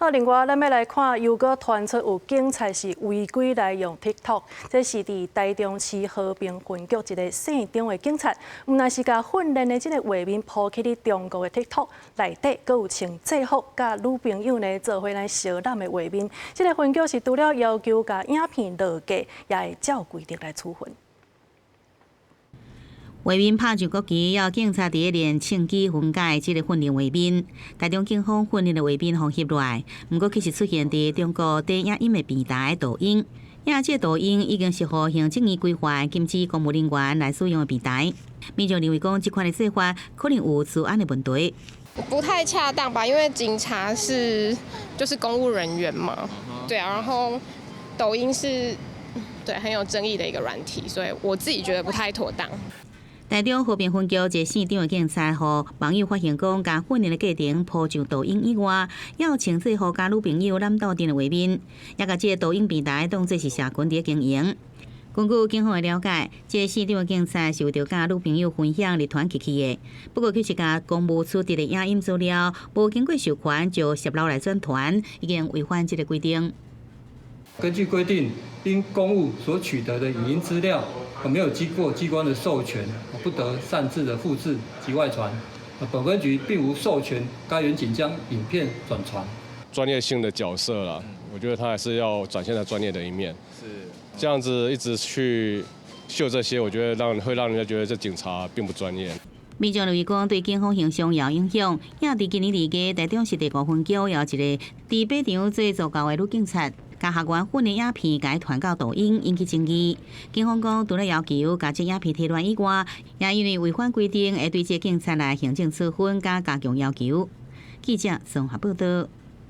好，另外咱欲來看，又閣傳出有警察是違規來用 TikTok，這是佇台中市和平分局一个姓張的警察，毋但是共訓練的這个畫面 po 去佇中國的 TikTok 內底，閣有穿制服佮女朋友呢做伙來相攬的畫面。這个分局是除了要求共影片落架，也會照規定來處分。畫面拍上國旗，予警察佇咧練銃擊分解這个訓練畫面。台中警方訓練的畫面予翕落來，毋過卻是出現佇中國短影音的平台抖音。這个抖音已經是予行政院規範禁止公務人員來使用的平台。民眾認為講，這款的做法可能有資安的問題。不太恰當吧？因為警察是就是公務人員嘛，對啊，然後抖音是對很有爭議的一個軟體，所以我自己覺得不太妥當。台中和平分局一个姓張的警察，予網友發現講，共訓練的過程 po 上抖音以外，也有穿制服佮女朋友攬鬥陣的畫面，也共這个抖音平台當做是社群佇經營。根據警方的了解，這个姓張的警察是為著佮女朋友分享而傳起去的，不過卻是共公務取得的影音資料，無經過授權就攝錄來轉傳，已經違反這个規定。根據規定，因公務所取得的影音資料，沒有經過機關的授權，不得擅自的複製及外傳。本分局並無授權該員警將影片轉傳。專業性的角色啦，我覺得他還是要展現他專業的一面。是，這樣子一直去秀這些，我覺得會讓人家覺得這警察並不專業。民眾認為講對警方形象有影響。也佇今年2月，台中市第五分局有一个佇靶場做助教的女警察，共學員訓練影片共傳到抖音，引起爭議。警方講，除了要求共這影片提亂以外，也因為違反規定，會對這警察來行政處分，佮加強要求。記者綜合報道。